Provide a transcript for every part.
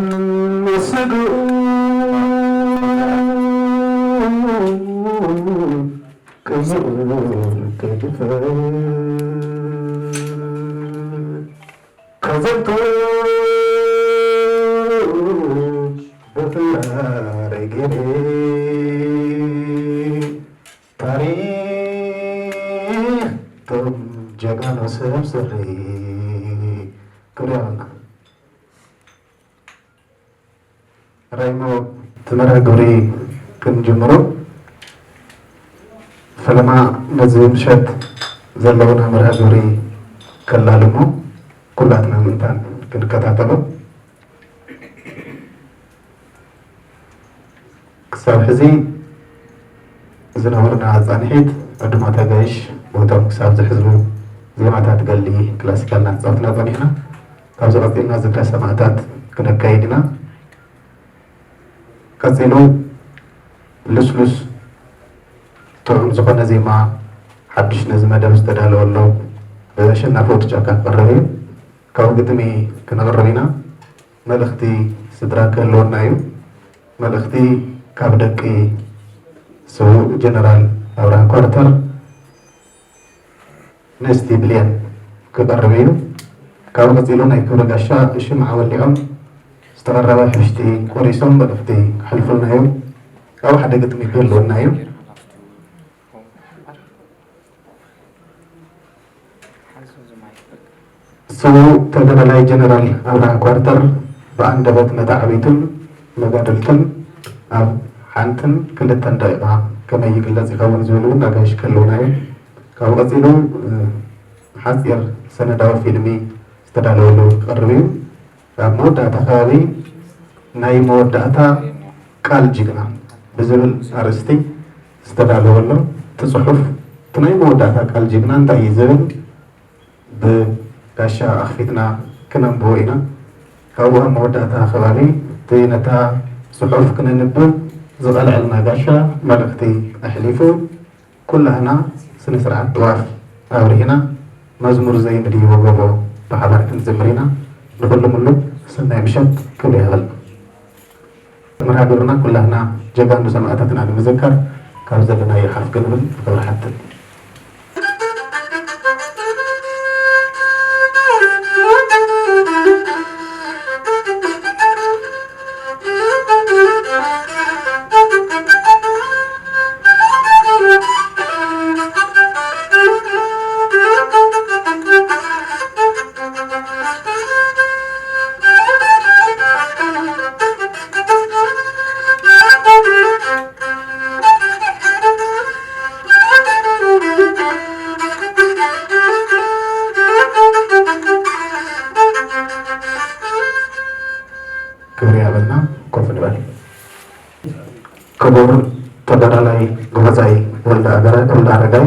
ስግኡ ቅብር ከይድፈር ከዘንቱ ብኽያረይ ገይረ ታሪኽ ቶም ጀጋኑ ሰብ ስሪ ክብሪ ኣለና። ራይሞ እቲ መርሃ ግብሪ ክንጅምሮ ፈለማ ነዚ ምሸት ዘለውና መርሃ ግብሪ ከላልሞ ኩላትና ምእንታን ክንከታተሎ። ክሳብ ሕዚ ዝነበሩና ጻንሒት ዕዱማት ኣጋይሽ ቦቶም ክሳብ ዝሕዝቡ ዜማታት ገሊ ክላሲካልና ክጻወትና ጸኒሕና። ካብዚ ቀጺልና ዝክረ ሰማእታት ክነካይድ ኢና። ቀጺሉ ልስሉስ ጥዑም ዝኾነ ዜማ ሓድሽ ነዚ መደብ ዝተዳለወ ኣሎ ብኣሸናፊ ወዲ ጫካ ክቐርብ እዩ። ካብኡ ግጥሚ ክነቕርብ ኢና። መልእኽቲ ስድራ ክህልወና እዩ። መልእኽቲ ካብ ደቂ ስዉእ ጀነራል ኣብርሃ ኳርተር ንእስቲ ብልየን ክቐርብ እዩ። ካብኡ ቀጺሉ ናይ ክብሪ ጋሻ ሽምዓ ወሊዖም ዝተቐረበ ሕብሽቲ ቆሪሶም መልእኽቲ ክሕልፉልና እዮም። ካብኡ ሓደ ግጥሚ ክህልወና እዩ። ስዉእ ተጋዳላይ ጀነራል ኣብርሃ ኳርተር ብኣንደበት መታዕቢቱን መጋድልቱን ኣብ ሓንትን ክልተን ደቂቓ ከመይ ይግለጽ ይኸውን ዝብል እውን ኣጋይሽ ክህልውና እዩ። ካብኡ ቀጺሉ፣ እ፣ ሓጺር ሰነዳዊ ፊልሚ ዝተዳለወሉ ክቐርብ እዩ። ኣብ መወዳእታ ከባቢ ናይ መወዳእታ ቃል ጅግና ብዝብል ኣርእስቲ ዝተዳለወ ኣሎ። እቲ ጽሑፍ፣ እቲ ናይ መወዳእታ ቃል ጅግና እንታይ እዩ ዝብል ብጋሻ ኣኽፊትና ክነንብቦ ኢና። ካብኡ ኣብ መወዳእታ ከባቢ እቲ ነታ ጽሑፍ ክነንብብ ዝቐልዐልና ጋሻ መልእኽቲ ኣሕሊፉ፣ ኩላህና ስነ ስርዓት ጥዋፍ ኣብሪህና መዝሙር ዘይንድይቦ ጎቦ ብሓባር ክንዝምር ኢና። ንኹሉ ምሉእ ሰናይ ምሸት ክብሪ ይሃበልና። መርሃ ግብርና ኩላህና ጀጋኑ ሰማእታትና ንምዝካር ካብ ዘለናዮ ሓፍ ክንብል ብኽብሪ ሓትት። ክብሪ ይሃበልና። ኮፍ ንበል። ክቡር ተጋዳላይ ጎበዛይ ወልደ ኣገረ-፣ ወልደ ኣረጋይ፣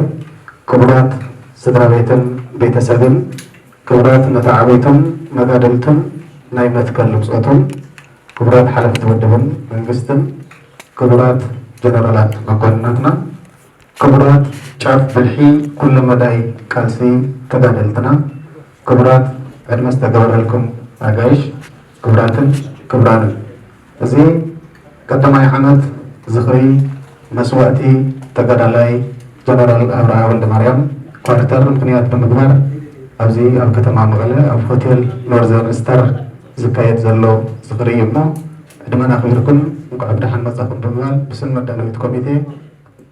ክቡራት ስድራ ቤትን ቤተሰብን፣ ክቡራት መተዓብይቱን መጋድልቱን ናይ መትከል ብጾቱን፣ ክቡራት ሓለፍቲ ውድብን መንግስትን፣ ክቡራት ጀነራላት መኮንናትና፣ ክቡራት ጫፍ ብልሒ ኩለ መዳይ ቃልሲ ተጋደልትና፣ ክቡራት ዕድመ ዝተገበረልኩም ኣጋይሽ፣ ክቡራትን ክቡራንን፣ እዚ ቀዳማይ ዓመት ዝኽሪ መስዋእቲ ተጋዳላይ ጀነራል ኣብርሃ ወልደማርያም ኳርተር ምኽንያት ብምግባር፣ ኣብዚ ኣብ ከተማ መቐለ ኣብ ሆቴል ኖርዘርን ስታር ዝካየድ ዘሎ ዝኽሪ እዩ እሞ፣ ዕድመና ኣኽቢርኩም እንኳዕ ብደሓን መጻኹም ብምባል ብስም መዳለዊት ኮሚቴ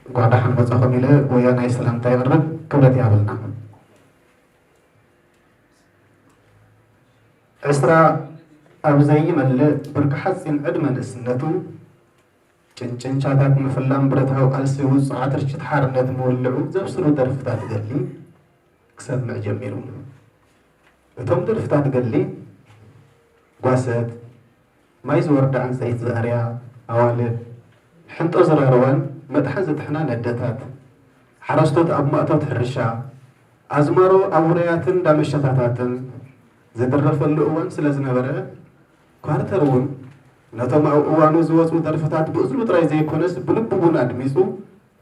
እንኳዕ ደሓን መጻኹም ኢለ ወያናይ ሰላምታ የቕርብ። ክብረት ይሃበልና። ዕስራ ኣብ ዘይመልእ ብርኪ ሓጺን ዕድመ ንእስነቱ፣ ጭንጭንቻታት ምፍላም ብረታዊ ቃልሲ ውጹዓት ርችት ሓርነት ምውልዑ ዘብስሩ ደርፍታት ገድሊ ክሰምዕ ጀሚሩ። እቶም ደርፍታት ገድሊ፣ ጓሰት፣ ማይ ዝወርዳ ዕንጸይቲ ዝኣርያ ኣዋልድ፣ ሕንጦ ዝራረዋን መጥሓን ዝጥሕና ነደታት፣ ሓረስቶት ኣብ ማእቶት ሕርሻ፣ ኣዝማሮ ኣብ ውራያትን ዳመሸታታትን ዝድረፈሉ እዋን ስለ ዝነበረ፣ ኳርተር እውን ነቶም ኣብ እዋኑ ዝወጹ ደርፍታት ብእዝኑ ጥራይ ዘይኮነስ ብልቡ እውን ኣድሚጹ፣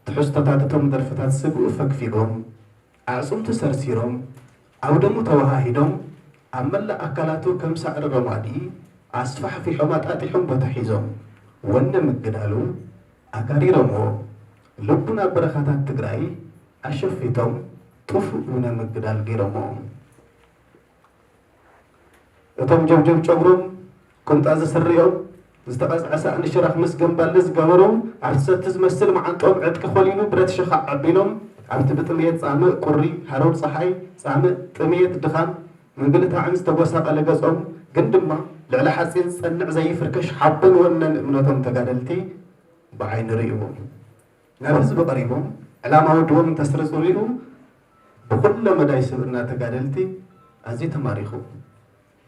ትሕዝቶታት እቶም ደርፍታት ስግኡ ፈግፊጎም፣ ኣዕጽምቱ ሰርሲሮም፣ ኣብ ደሙ ተወሃሂዶም፣ ኣብ መላእ ኣካላቱ ከም ሳዕሪ ረማዲ ኣስፋሕፊሖም ኣጣጢሖም ቦታ ሒዞም ወነ ምግዳሉ ኣጋሪሮምዎ። ልቡ ናብ በረኻታት ትግራይ ኣሸፊቶም ጥፉእ ውነ ምግዳል ገይሮምዎ። እቶም ጀብጀብ ጨጉሮም ቁምጣ ዝስሪኦም ዝተቐዝዐ ሳእኒ ሽራኽ ምስ ገምባለ ዝገበሩ ኣብቲ ሰቲ ዝመስል መዓንጥኦም ዕጥቂ ኮሊሉ ብረት ሸኻዕ ኣቢሎም ኣብቲ ብጥምየት ጻምእ ቁሪ ሃሩር ጸሓይ ጻምእ ጥምየት ድኻም ምግልታዕን ዝተጎሳቐለ ገጾም ግን ድማ ልዕሊ ሓጺን ዝጸንዕ ዘይፍርከሽ ሓቦን ወነን እምነቶም ተጋደልቲ ብዓይኒ ርእይዎም ናብ ህዝቢ ቀሪቦም ዕላማ ውድቦም እንተስርጹ ሪኡ ብኹለ መዳይ ስብእና ተጋደልቲ ኣዝዩ ተማሪኹ።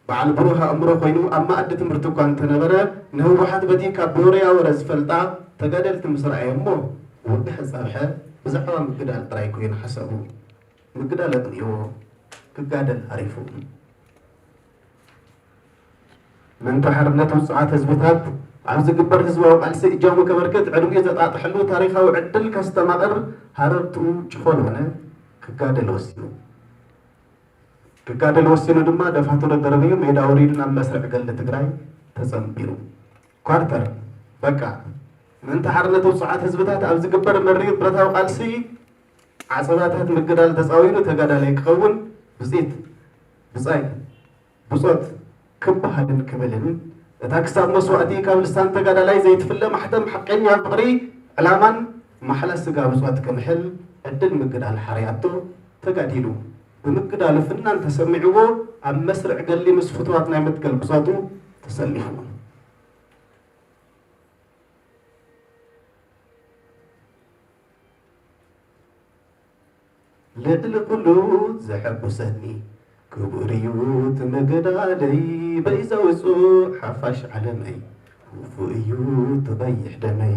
በዓል ብሩህ ኣእምሮ ኮይኑ ኣብ መኣዲ ትምህርቲ እኳ እንተነበረ ንህወሓት በቲ ካብ ብወረያ ወረ ዝፈልጣ ተጋደልቲ ምስ ረኣየ እሞ ወግሐ ጸብሐ ብዛዕባ ምግዳል ጥራይ ኮይኑ ሓሳቡ። ምግዳል ኣጥንእዎ ክጋደል ኣሪፉ። ምእንቲ ሓርነት ውጹዓት ህዝብታት ኣብ ዝግበር ህዝባዊ ቃልሲ እጃሙ ከበርክት ዕድሚኡ ዘጣጥሐሉ ታሪኻዊ ዕድል ከስተማቕር ሃረርትኡ ጭኾል ሆነ ክጋደል ወሲኑ። ክጋደል ወሲኑ ድማ ደፋትሮ ደርብዩ ሜዳ ወሪዱ ናብ መስርዕ ገድሊ ትግራይ ተጸንቢሩ። ኳርተር በቃ ምእንቲ ሓርነት ውጹዓት ህዝብታት ኣብ ዝግበር መሪር ብረታዊ ቃልሲ ዓጸባታት ምግዳል ተጻዊሩ ተጋዳላይ ክኸውን ብጺት ብጻይ ብጾት ክበሃልን ክብልን እታ ክሳብ መስዋእቲ ካብ ልሳን ተጋዳላይ ዘይትፍለ ማሕተም ሓቀኛ ፍቕሪ ዕላማን ማሕላ ስጋ ብጾት ክምሕል ዕድል ምግዳል ሓርያቶ ተጋዲሉ ብምግዳሉ ፍናን ተሰሚዕዎ ኣብ መስርዕ ገሊ ምስ ፍትዋት ናይ መትከል ብጾቱ ተሰሊፉ። ልዕሊ ኩሉ ዘሐጉሰኒ ክቡር እዩ እቲ ምግዳለይ በይዛ ውጹዕ ሓፋሽ ዓለመይ ውፉእ እዩ እቲ ቀይሕ ደመይ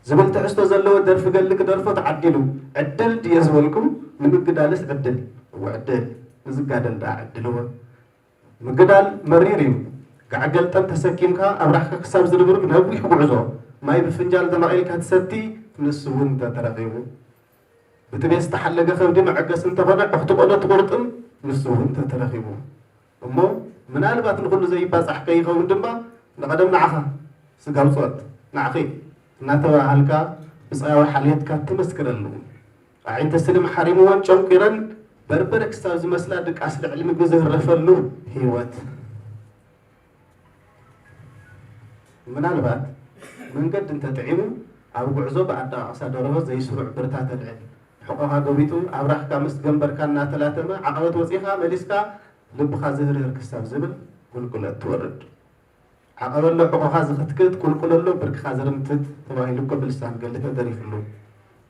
ዝብል ትሕዝቶ ዘለዎ ደርፊ ገሊ ክደርፎ ተዓዲሉ ዕድል ድየ ዝበልኩም ንምግዳልስ ዕድል እወ ዕድል ንዝጋደል ደኣ ዕድልዎ ምግዳል መሪር እዩ። ጋዕ ገልጠም ተሰኪምካ ኣብራኽካ ክሳብ ዝርብርብ ነዊሕ ጉዕዞ ማይ ብፍንጃል ተማቒልካ ትሰቲ ንሱ እውን እንተተረኺቡ ብጥሜት ዝተሓለገ ከብዲ መዐገሲ እንተኾነ ዕኽቲ ቆሎ ትቑርጥም ንሱ እውን እንተተረኺቡ እሞ ምናልባት ንኹሉ ዘይባጻሕ ከይኸውን ድማ ንቐደም ንዓኻ ስጋ ብጾት ንዓኺ እናተባሃልካ ብጻያዊ ሓልዮትካ ትመስክረሉ። ኣዒንቲ ስልም ሓሪምወን ጨንቂረን በርበረ ክሳብ ዝመስላ ድቃስ ልዕሊ ምግቢ ዝህረፈሉ ህይወት። ምናልባት መንገዲ እንተጥዒሙ ኣብ ጉዕዞ ብኣደቓቕሳ ደርሆ ዘይስሩዕ ብርታ ተልዕል። ሕቖኻ ጎቢጡ ኣብራኽካ ምስ ገንበርካ እናተላተመ ዓቐበት ወጺኻ መሊስካ ልብኻ ዝህርህር ክሳብ ዝብል ቁልቁለት ትወርድ። ዓቐበሎ ሕቖኻ ዝኽትክት ቁልቁለሎ ብርክኻ ዝርምትት ተባሂሉ እኮ ብልሳን ገሊ ተደሪፍሉ።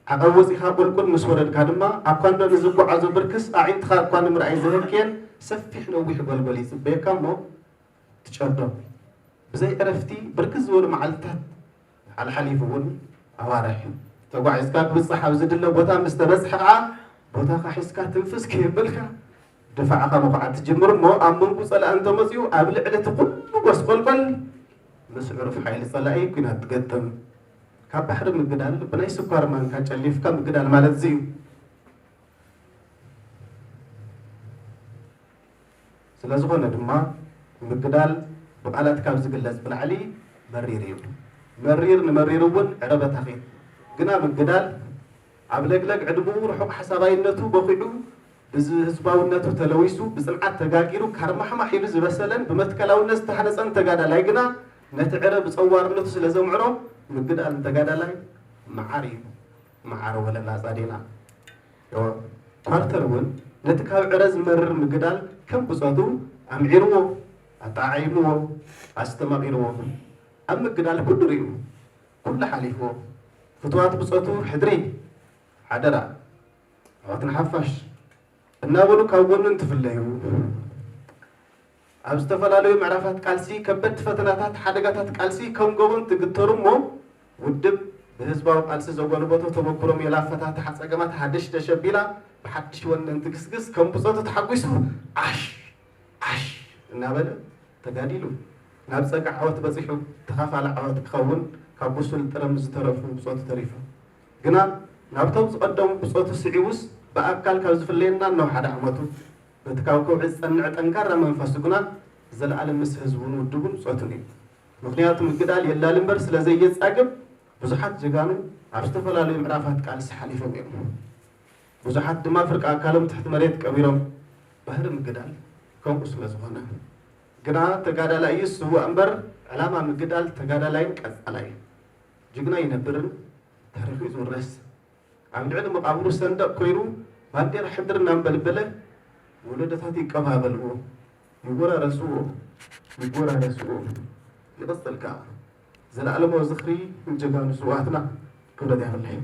ዓቐብ ወጺኻ ቁልቁል ምስ ወረድካ ድማ ኣኳንዶ ንዝጓዓዞ ብርክስ ኣዒንትኻ እኳ ንምርኣይ ዘህክየን ሰፊሕ ነዊሕ ጎልጎል ይጽበየካ እሞ ትጨዶ። ብዘይ ዕረፍቲ ብርክት ዝበሉ መዓልትታት ሓልሓሊፉ እውን ኣዋርሕ ተጓዒዝካ ክብጻሕ ኣብ ዝድለ ቦታ ምስ ተበጽሐ ከዓ ቦታኻ ሒዝካ ትንፍስ ከየበልካ ድፋዕኻ ምኹዓት ትጅምር እሞ ኣብ መንጉ ጸላኢ እንተመጺኡ ኣብ ልዕሊ እቲ ኩሉ ጎስቆልቆል ምስ ዕሩፍ ሓይሊ ጸላኢ ኲናት ትገጥም። ካብ ባሕሪ ምግዳል ብናይ ስኳር ማንካ ጨሊፍካ ምግዳል ማለት እዚ እዩ። ስለዝኾነ ድማ ምግዳል ብቓላት ካብ ዝግለጽ ብላዕሊ መሪር እዩ። መሪር ንመሪር እውን ዕረ በታኺት። ግና ምግዳል ኣብ ለግለግ ዕድመኡ ርሑቕ ሓሳባይነቱ በኺዑ ብህዝባውነቱ ተለዊሱ ብጽንዓት ተጋጊሩ ካርማሕማሕ ኢሉ ዝበሰለን ብመትከላውነት ዝተሃነጸን ተጋዳላይ ግና ነቲ ዕረ ብጸዋርነቱ ስለ ዘምዕሮ ምግዳል ንተጋዳላይ መዓር እዩ። መዓር ወለላ ጻዴና። ኳርተር እውን ነቲ ካብ ዕረ ዝመርር ምግዳል ከም ብጾቱ ኣምዒርዎ፣ ኣጠዓዒምዎ፣ ኣስተማቒርዎ። ኣብ ምግዳል ኩሉ ርእዩ፣ ኩሉ ሓሊፍዎ። ፍቱዋት ብጾቱ ሕድሪ፣ ሓደራ፣ ኣሕዋትና ሓፋሽ እናበሉ ካብ ጎኑ እንትፍለዩ፣ ኣብ ዝተፈላለዩ ምዕራፋት ቃልሲ ከበድቲ ፈተናታት፣ ሓደጋታት ቃልሲ ከም ጎቦ እንትግተሩ እሞ ውድብ ብህዝባዊ ቃልሲ ዘጎልበቶ ተመኩሮ ሜላ ኣፈታትሓ ጸገማት ሃደሽደሽ ኣቢላ ብሓድሽ ወነ እንትግስግስ ከም ብጾቱ ተሓጒሱ ዓሽ ዓሽ እናበለ ተጋዲሉ ናብ ጸግዒ ዓወት በጺሑ ተኻፋሊ ዓወት ክኸውን ካብ ብሱል ጥረ ምስ ዝተረፉ ብጾቱ ተሪፉ። ግና ናብቶም ዝቐደሙ ብጾቱ ስዒቡስ ብኣካል ካብ ዝፍለየና እነሆ ሓደ ዓመቱ። በቲ ካብ ከውሒ ዝጸንዐ ጠንካራ መንፈሱ ግና ዘለኣለም ምስ ህዝቡን ውድቡን ጾቱን እዩ። ምኽንያቱ ምግዳል የላሊ እምበር ስለ ዘየጻግብ ብዙሓት ጀጋኑ ኣብ ዝተፈላለዩ ምዕራፋት ቃልሲ ሓሊፎም እዮም። ብዙሓት ድማ ፍርቂ ኣካሎም ትሕቲ መሬት ቀቢሮም። ባህሪ ምግዳል ከምኡ ስለ ዝኾነ ግና ተጋዳላይ እዩ ዝስዋእ እምበር ዕላማ ምግዳል ተጋዳላይን ቀጻላይን። ጅግና ይነብርን ታሪኹ እዩ ዝውረስ። ኣብ ልዕሊ መቓብሩ ሰንደቕ ኮይኑ ባንዴራ ሕድር እናንበልበለ ወለዶታት ይቀባበልዎ፣ ይወራረስዎ፣ ይወራረስዎ። ይቕጽል ከኣ። ዘለኣለማዊ ዝኽሪ ንጀጋኑ ስውኣትና። ክብረት ያኽለይ።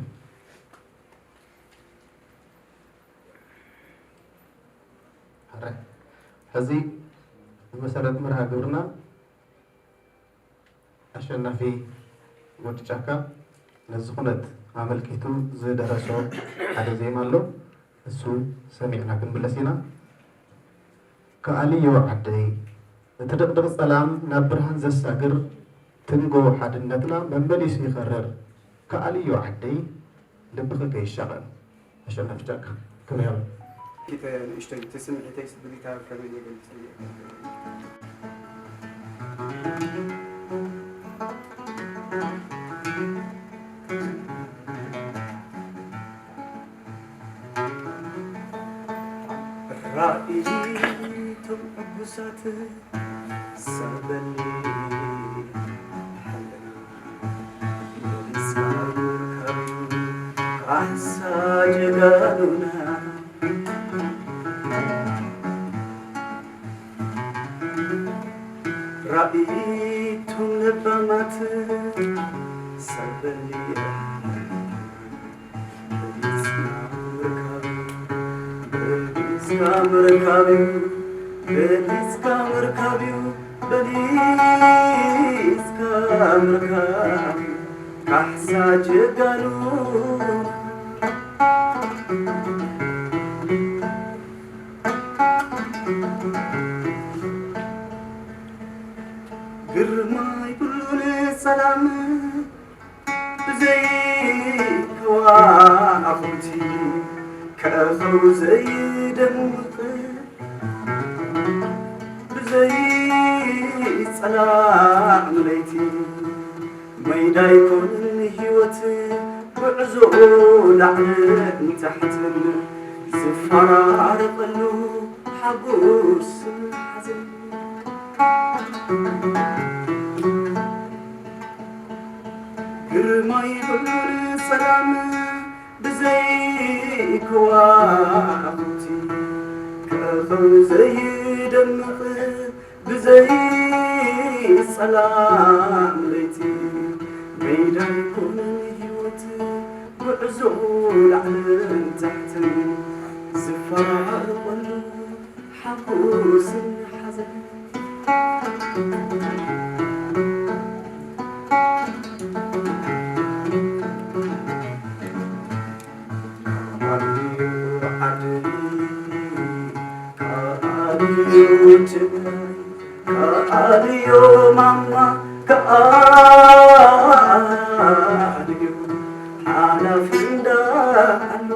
ሕራይ። ሕዚ ብመሰረት መርሃ ግብርና ኣሸናፊ ወዲ ጫካ ነዚ ኩነት ኣመልኪቱ ዝደረሶ ሓደ ዜማ ኣሎ። እሱ ሰሚዕና ክንምለስ ኢና። ከኣልዮ ዓደይ፣ እቲ ድቕድቕ ጸላም ናብ ብርሃን ዘሳግር፣ ትንጎ ሓድነትና መመሊሱ ይኸርር። ከኣልዮ ዓደይ፣ ልብኺ ከይሻቐል። ኣሸናፊ ጫካ፣ ከመይ ኣሎ? እቲ ንእሽቶይ፣ እቲ ስምዒተይስ ብጊታር ከመይ እየ ገሊጸዮ? ራእይቶም ዕጉሳት ሰበሊ ሓለና፣ መሊስካ ምርካብ ካሕሳ ጀጋኑና። ራእይቶም ለባማት ሰበሊ በሊጽካ ምርካብ፣ በሊጽካ ምርካብ እዩ፣ በሊጽካ ምርካብ እዩ፣ በሊጽካ ምርካብ እዩ፣ ካሕሳ ጀጋኑ። ግርማይ ኩሉ ንሰላም ብዘይ ከዋኽብቲ ከእኸው ዘይደምቕ፣ ብዘይ ጸላም ለይቲ መይዳ ኣይኮንን ህይወት፣ ጉዕዞኡ ላዕልን ታሕትን ዝፈራረቐሉ ሓጎስን ሓዘን። ግርማይ ኩሉ ንሰላም ብዘይ ከዋኽብቲ ከእኸው ዘይደምቕ፣ ብዘይ ጸላም ለይቲ መይዳ ኣይኮነን ህይወት፣ ጉዕዞ ላዕልን ታሕትን ዝፈራረቐሉ ሓጎስን ሓዘን። ከኣልዮ ዓደይ፣ ከኣልዮ ትግራይ፣ ከኣልዮ ማማ፣ ከኣልዮ ሓላፊ እንዳኣሉ።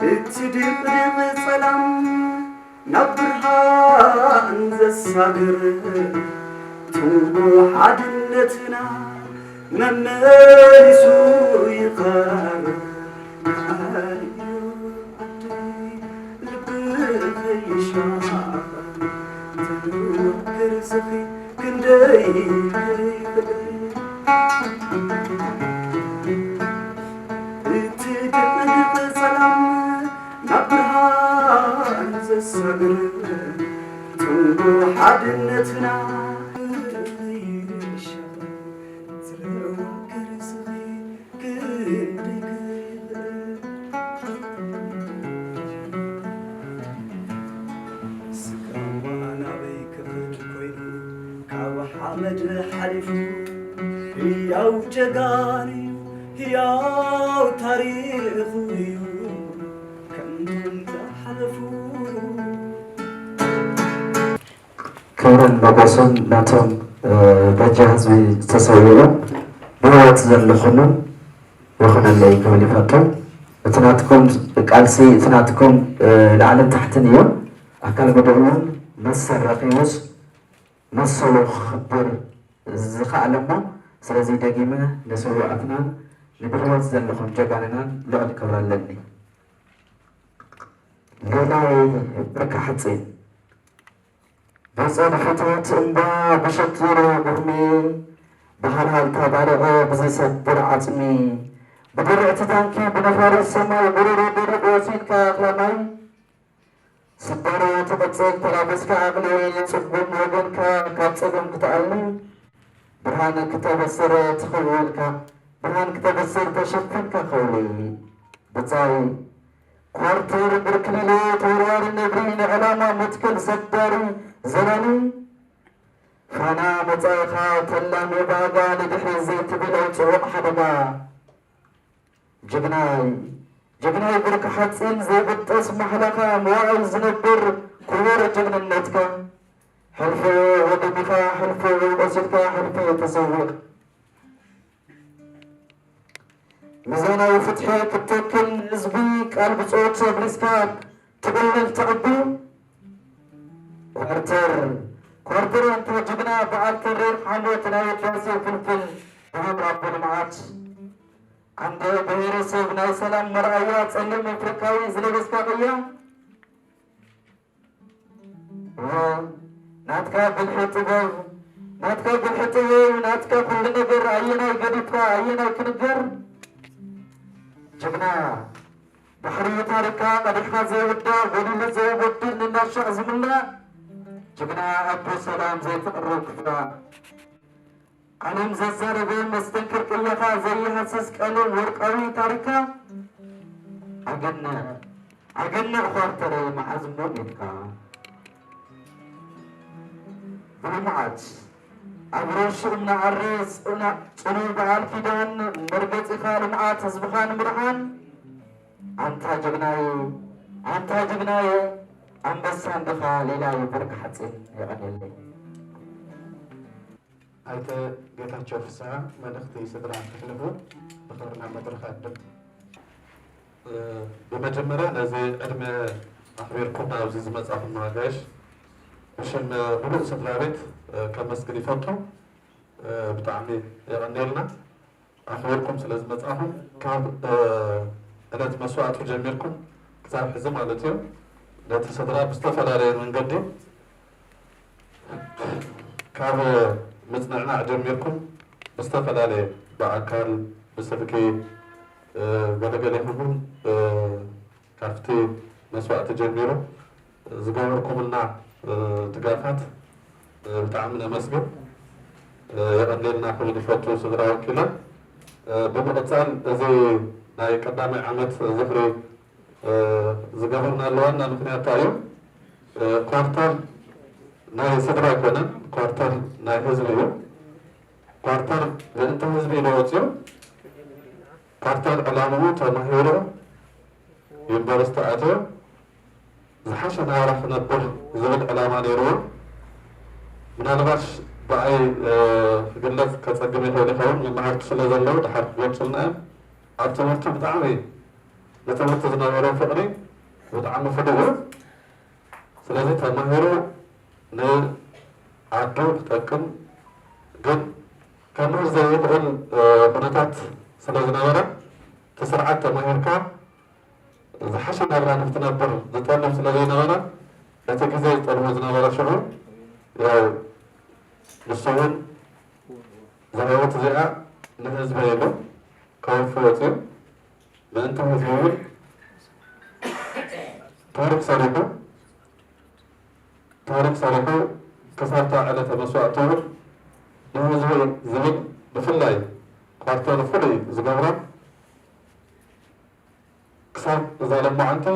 እቲ ድቕድቕ ጸላም ናብ ብርሃን ዘሳግር፣ ትንጎ ሓድነትና መመሊሱ ይቐርብ። ከኣልዮ ዓደይ ልቢ ከይሻቐል፣ ተንዋግር ስኺ ክንደይ ከይፍቅር። እቲ ድቕድቕ ጸላም ናብ ብርሃን ዘሳግር፣ ጽምዶ ሓድነትና ይሻቐል፣ ዝረዋ ገርዝኺ ክንደይ ክብር። ስጋዋ ናበይ ክኸድ ኮይኑ ካብ ሓመድ ሓሊፉ ህያው ጀጋኑ እዩ። ህያው ታሪኹ እዩ ከምቶም ዝሓለፉ። ክብርን ሞገስን ናቶም፣ እ፣ በጃ ህዝቢ ዝተሰውኡ ብህይወት ዘለኹምን ይኹነለይ ክብል ይፈቱ። እቲ ናትኩም ቃልሲ፣ እቲ ናትኩም፣ እ፣ ላዕልን ታሕትን እዩ። ኣካል ጉዱእ እውን መሰል ረኺቡስ መሰሉ ክኽብር ዝኸኣለ እሞ፣ ስለዚ ደጊመ ንስውኣትናን ንብህይወት ዘለኹም ጀጋኑናን ልዑል ክብሪ ኣለኒ። ሌላይ ብርኪ ሓፂን፣ ብፀድፍታት እምባ ብሸኪሮ ጉርሚ፣ ብሃልሃልታ ባርዕ ብዝሰብር ዓፅሚ፣ ብድርዕቲ ታንኪ ብነፋሪት ሰማይ ጉሮሮ ደሪቑ ወሲድካ ኣኽላ ማይ፣ ስባሮ ትቕጽል ተላቢስካ ዓቕሊ ጽጉም ወገንካ ካብ ጸገም ክትኣሊ፣ ብርሃን ክተበስር ትኽውልካ፣ ብርሃን ክተበስር ተሸፊንካ ከውሊ። ብጻይ ኳርተር ብርክሊለ ተወርዋሪ ነብሪ ንዕላማ መትከል ሰባሪ ዘላሊ፣ ፋና መጻኢኻ ተላሚ ባጋ ንድሕሪ ዘይትብል ኣብ ጽዑቕ ሓደጋ። ጅግናይ ጅግናይ ብርኪ ሓፂን ዘይብጠስ ማሕላኻ መዋእል ዝነብር ክቡር ጅግንነትካ፣ ሕልፊ ወደሚኻ፣ ሕልፊ ቆሲልካ፣ ሕልፊ ተሰዊእካ። ሚዛናዊ ፍትሒ ክትተክል ንህዝቢ ቃል ብጾት ኣፍሪስካ ትዕልል ተዕቢ። ኳርተር ኳርተር ኣንታ ጅግና በዓል ተሪር ሓሞት ናይ ህዳሴ ፍልፍል በዓል ኣቦ ልምዓት። ኣንታ ብሄረሰብ ናይ ሰላም መርኣያ ጸሊም ኣፍሪቃዊ ዝለበስካ ቅያ። ዋ፣ ናትካ ብልሒ ጥበብ፣ ናትካ ብልሒ ጥበብ፣ ናትካ ኩሉ ነገር ኣየናይ ገዲፍካ ኣየናይ ክንገር? ጅግና ባሕሪ ታሪኽካ ቀዲሕካ ዘይውዳእ፣ ጎዲሉ ዘይጎድል፣ ንናሻዕ ዝምላእ ጅግና ኣቦ ሰላም ዘይትቕረብ ክፍራ። ዓለም ዘዛረበ መስተንክር ቅያኻ ዘይሃስስ ቀለም ወርቃዊ ታሪኽካ ኣገንዕ፣ ኣገንዕ ኳርተረይ መዓዝ እሞ ሜትካ። ብልምዓት ኣብ ረብሽኡ እናዓረ ጽና-፣ ጽኑዕ በዓል ኪዳን መርገጺኻ ልምዓት ህዝብኻ ንምድሓን። ኣንታ ጅግናየ፣ ኣንታ ጅግናየ፣ ኣንበሳ እንድኻ ሌላየ ብርኪ ሓፂን የቐንየለይ። ኣይተ ጌታቸው ፍስሃ መልእኽቲ ስድራ ክሕልፉ ብኽብሪ ናብ መድረኽ እዕድም። እ፣ ብመጀመርያ ነዚ ዕድመ ኣኽቢርኩም ናብዚ ዝመጻኹም ኣጋይሽ ብሽም ምሉእ ስድራ ቤት፣ እ፣ ከመስግን ይፈቱ። እ፣ ብጣዕሚ የቐንየልና ኣኽቢርኩም ስለ ዝመጻኹም። ካብ፣ እ፣ ዕለት መስዋእቱ ጀሚርኩም ክሳብ ሕዚ ማለት እዩ ነቲ ስድራ ብዝተፈላለየ መንገዲ ካብ ምጽንዕናዕ ጀሚርኩም ብዝተፈላለየ ብኣካል፣ ብስልኪ፣ እ፣ ገለገሌኹም እውን፣ እ፣ ካብቲ መስዋእቲ ጀሚሩ ዝገበርኩምልና፣ እ፣ ድጋፋት፣ እ፣ ብጣዕሚ ነመስግን። እ፣ የቐንየልና ክብል ይፈቱ ስድራ ወኪለ። እ፣ ብምቕጻል እዚ ናይ ቀዳማይ ዓመት ዝኽሪ እ፣ ዝገበርናሉ ዋና ምኽንያት እንታይ እዩ? እ፣ ኳርተር ናይ ስድራ ኣይኮነን፣ ኳርተር ናይ ህዝቢ እዩ። ኳርተር ምእንቲ ህዝቢ ኢሉ ወፅዩ፣ ኳርተር ዕላምኡ ተማሂሩ፣ ዩኒቨርሲቲ ኣትዩ፣ ዝሓሸ ናብራ ክነብር ዝብል ዕላማ ነይርዎ። ምናልባሽ ብኣይ፣ እ፣ ክግለፅ ከፀግም ይኽእል ይኸውን፣ መማህርቲ ስለ ዘለዉ ድሓር ክገልፁልና እዮም። ኣብ ትምህርቲ ብጣዕሚ ንትምህርቲ ዝነበሮ ፍቕሪ ብጣዕሚ ፍሉይ እዩ። ስለዚ ተማሂሩ ንዓዱ ክጠቅም ግን ከምህር ዘይኽእል፣ እ፣ ኩነታት ስለ ዝነበረ እቲ ስርዓት ተማሂርካ ዝሓሸ ናብራ ንክትነብር ዝጠልብ ስለ ዘይነበረ እቲ ግዜ ዝጠልቦ ዝነበረ ሽዑ ያው ንሱ እውን እዛ ህይወት እዚኣ ንህዝበይ ኢሉ ከወፊ ወፅዩ። ምእንቲ ህዝቢ እውን ታሪክ ሰሪሑ፣ ታሪክ ሰሪሑ ክሳብታ ዕለተ መስዋእቱ እውን ንህዝቢ ዝብል ብፍላይ ኳርተር ፍሉይ ዝገብሮ ክሳብ እዛ ለማዓንቲ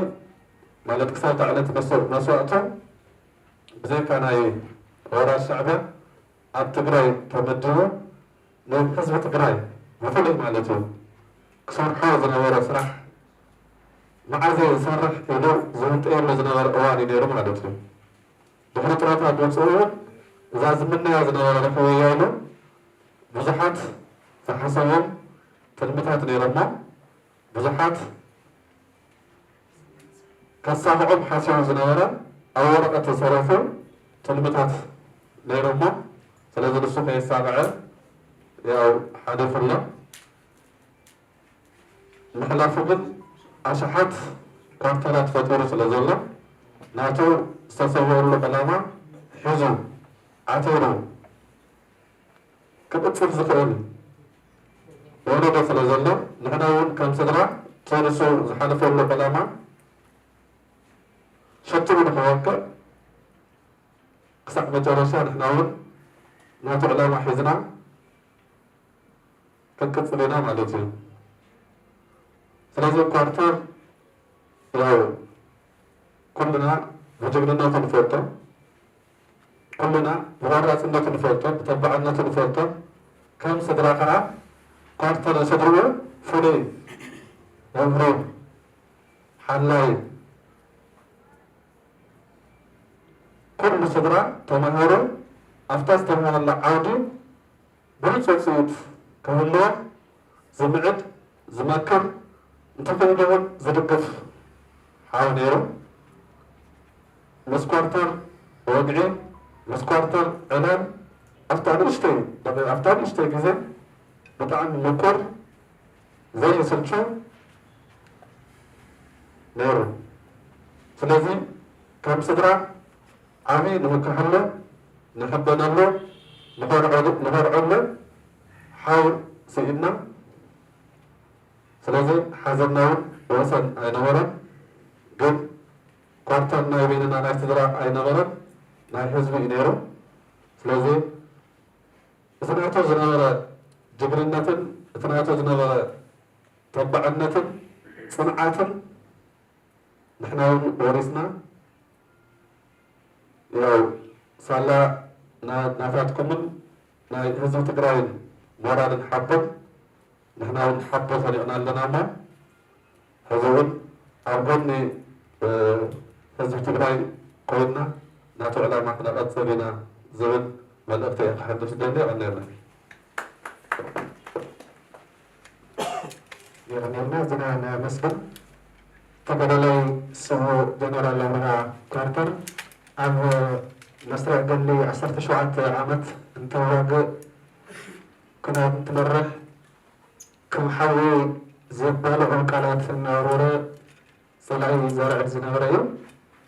ማለት ክሳብታ ዕለት መስ-፣ መስዋእቱ ብዘይካ ናይ ወራር ሻዕብያ ኣብ ትግራይ ተመዲቡ ንህዝቢ ትግራይ ብፍሉይ ማለት እዩ ክሰርሖ ዝነበረ ስራሕ መዓዘ ዝሰርሕ ኢሉ ዝውንጠየሉ ዝነበረ እዋን እዩ ነይሩ ማለት እዩ። ድሕሪ ጡረታ ምውፅኡ እውን እዛ ዝምነያ ዝነበረ ረኺበያ ኢሉ ብዙሓት ዝሓሰቦም ትልምታት ነይሮሞ፣ ብዙሓት ከሳኽዖም ሓሲቡ ዝነበረ ኣብ ወረቐት ዝሰረሑ ትልምታት ነይሮሞ። ስለዚ ንሱ ከየሳኽዐ ያው ሓሊፉ ኣሎ። ምሕላፉ ግን ኣሽሓት ኳርተራት ፈጢሩ ስለ ዘሎ ናቱ ዝተሰወኣሉ ዕላማ ሒዙ ዓቲሩ ክቕፅል ዝኽእል ወለዶ ስለ ዘሎ ንሕና እውን ከም ስድራ እቲ ንሱ ዝሓለፈሉ ዕላማ ሸቲኡ ንኽወቅዕ ክሳዕ መጨረሻ ንሕና እውን ናቱ ዕላማ ሒዝና ክንቅፅል ኢና ማለት እዩ። ስለዚ ኳርተር ያው ኩልና ብጅግንነቱ ንፈልጦ፣ ኩልና ብቆራፅነቱ ንፈልጦ፣ ብተባዕነቱ ንፈልጦ። ከም ስድራ ከዓ ኳርተር ስድርኡ ፍሉይ መምህር ሓላይ ኩሉ ስድራ ተማሃሮ ኣብታ ዝተምሃረላ ዓውዲ ብሉፅ ውፅኢት ክህልዎ ዝምዕድ፣ ዝመክር፣ እንተኽኢሉ እውን ዝድግፍ ሓው ነይሩ። ምስ ኳርተር ወግዒ፣ ምስ ኳርተር ዕላል ኣብታ ንእሽተይ ኣብታ ንእሽተይ ግዜ ብጣዕሚ ምቁር ዘይስልቹ ነይሩ። ስለዚ ከም ስድራ ዓቢ ንምክሐሉ፣ ንሕበነሉ፣ ንኾርዐሉ ሓው ስኢንና። ስለዚ ሓዘንና እውን ወሰን ኣይነበረን። ግን ኳርተር ናይ በይንና ናይ ስድራ ኣይነበረን፣ ናይ ህዝቢ እዩ ነይሩ። ስለዚ እቲ ናቱ ዝነበረ ጅግንነትን እቲ ናቱ ዝነበረ ተባዕነትን ፅንዓትን ንሕና እውን ወሪስና ያው ሳላ ናታትኩምን ናይ ህዝቢ ትግራይን ሞራልን ሓቦን ንሕና እውን ሓቦ ሰኒቕና ኣለና እሞ ሕዚ እውን ኣብ ጎኒ ህዝቢ ትግራይ ኮይንና ናቱ ዕላማ ክነቐፅል ኢና ዝብል መልእኽቲ እየ ክሕልፍ ዝደሊ። የቐንየልና። የቐንየልና። ዝና ነመስግን ተጋዳላይ ስዉእ ጀነራል ኣብርሃ ኳርተር ኣብ መስርዕ ገድሊ ዓሰርተ ሸውዓተ ዓመት እንተዋግእ ኩናት እንትመርሕ ከም ሓዊ ዘባልዑ ቃላት እናወርወረ ፀላኢ ዘርዕድ ዝነበረ እዩ።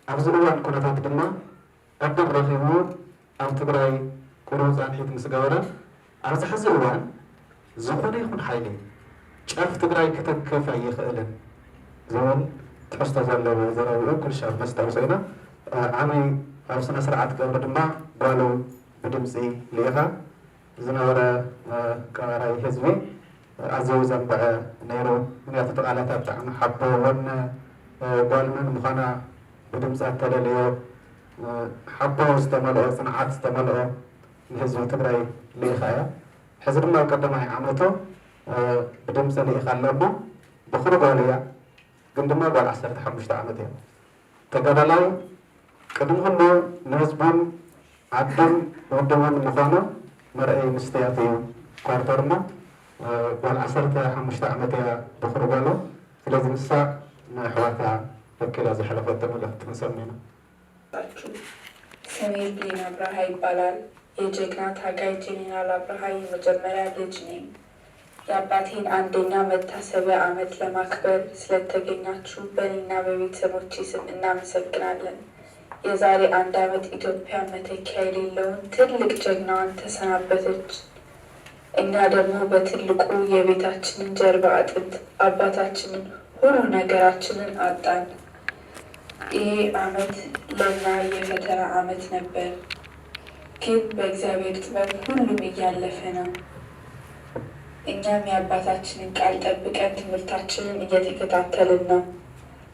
ኣብዚ እዋን ኩነታት ድማ ዕድል ረኺቡ ኣብ ትግራይ ቁሩብ ፃንሒት ምስ ገበረ ኣብዚ ሕዚ እዋን ዝኾነ ይኹን ሓይሊ ጫፍ ትግራይ ክትንክፍ ኣይኽእልን ዝብል ትሕዝቶ ዘለዎ ዘረብኡ ኩልሻብ ነስታውሶ ኢና። ዓሚ ኣብ ስነ ስርዓት ቀብሪ ድማ ጓሉ ብድምፂ ልኢኻ። ዝነበረ ቀባራይ ህዝቢ ኣዝዩ ዘንበዐ ነይሩ። ምክንያቱ እቲ ቃላታ ብጣዕሚ ሓቦ ወነ ጓል መን ምዃና ብድምፃ እተለለዮ ሓቦ ዝተመልኦ ፅንዓት ዝተመልኦ ንህዝቢ ትግራይ ልኢኻ እያ። ሕዚ ድማ ኣብ ቀዳማይ ዓመቱ ብድምፂ ልኢኻ ኣላ እሞ ብኹሪ ጓል እያ። ግን ድማ ጓል ዓሰርተ ሓሙሽተ ዓመት እያ። ተጋዳላይ ቅድሚ ኩሉ ንህዝቡን ዓዱን ውድቡን ምዃኑ መርኣይ ምስትያት እዩ። ኳርተር እሞ ጓል ዓሰርተ ሓሙሽተ ዓመት እያ ብኹሪ ጓሉ። ስለዚ ንሳ ንኣሕዋታ ወኪላ ዝሓለፈቶ መልእኽቲ ክንሰምዕ ኢና። ስሜ ብሌን ኣብርሃ ይባላል። የጀግና ታጋይ ጄኔራል ኣብርሃ የመጀመሪያ ልጅ ነኝ። የአባቴን አንደኛ መታሰቢያ አመት ለማክበር ስለተገኛችሁ በእኔና በቤተሰቦቼ ስም እናመሰግናለን። የዛሬ አንድ አመት ኢትዮጵያ መተኪያ የሌለውን ትልቅ ጀግናዋን ተሰናበተች። እኛ ደግሞ በትልቁ የቤታችንን ጀርባ አጥንት አባታችንን ሁሉ ነገራችንን አጣን። ይሄ አመት ለእኛ የፈተና አመት ነበር፣ ግን በእግዚአብሔር ጥበብ ሁሉም እያለፈ ነው። እኛም የአባታችንን ቃል ጠብቀን ትምህርታችንን እየተከታተልን ነው።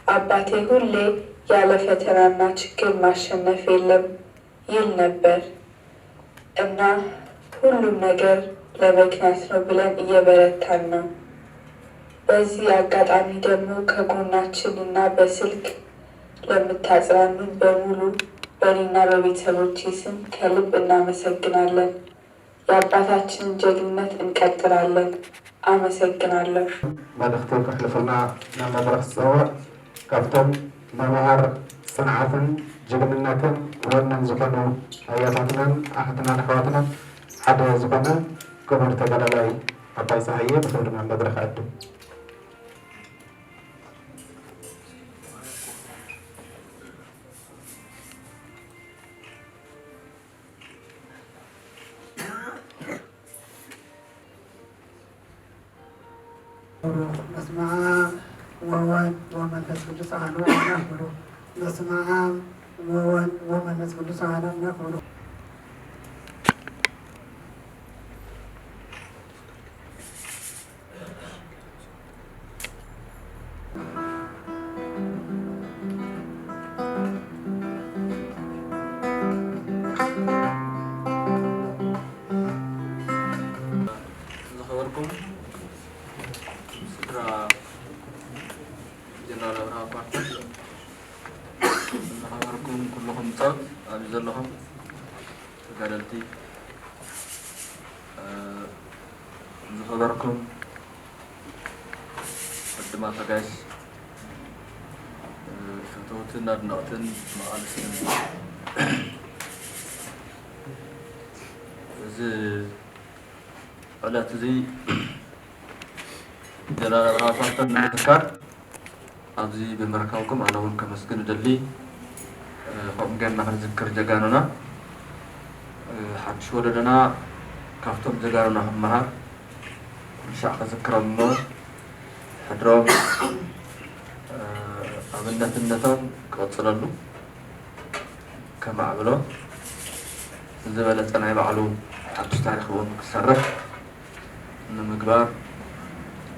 አባቴ ሁሌ ያለ ፈተናና ችግር ማሸነፍ የለም ይል ነበር እና ሁሉም ነገር ለምክንያት ነው ብለን እየበረታን ነው። በዚህ አጋጣሚ ደግሞ ከጎናችን እና በስልክ ለምታጽናኑን በሙሉ በእኔና በቤተሰቦቼ ስም ከልብ እናመሰግናለን። የአባታችንን ጀግንነት እንቀጥላለን። አመሰግናለሁ። መልእኽቲ ከሕልፉልና ናብ መድረኽ ዝጸውዕ፣ ካብቶም መምሃር ጽንዓትን ጅግንነትን ወነን ዝኾኑ ኣያታትናን ኣሓትናን ኣሕዋትናን ሓደ ዝኾነ ክቡር ተጋዳላይ ኣባይ ጸሃየ ብኽብሪ ናብ መድረኽ እዕድም። በስመ አብ ወወልድ ወመንፈስ ቅዱስ አሐዱ አምላክ በሉ። በስመ አብ ወወልድ ወመንፈስ ቅዱስ አሐዱ አምላክ በሉ። ዝኸበርኩም ስድራ ጀነራል ኣብርሃ ኳርተር፣ ዝኸበርኩም ኩልኹም ጸብት ኣብዚ ዘለኹም ተጋደልቲ፣ እ፣ ዝኸበርኩም ዕድማት ኣጋይሽ፣ እ፣ ፈተውትን ኣድነቕትን መቓልስትን፣ እዚ ዕለት እዚ ጀነራል ኣብርሃ ኳርተር ንምዝካር ኣብዚ ብምርካብኩም ኣነ እውን ከመስግን እደሊ። እ፣ ከምኡ ጌርና ክንዝክር ጀጋኑና፣ እ፣ ሓድሽ ወለዶና ካብቶም ጀጋኑና ክመሃር፣ ኩሉ ሻዕ ክዝክሮም እሞ ሕድሮም፣ እ፣ ኣብነትነቶም ክቕጽለሉ፣ ከማዕብሎ፣ ዝበለጸ ናይ ባዕሉ ሓድሽ ታሪኽ እውን ክሰርሕ ንምግባር፣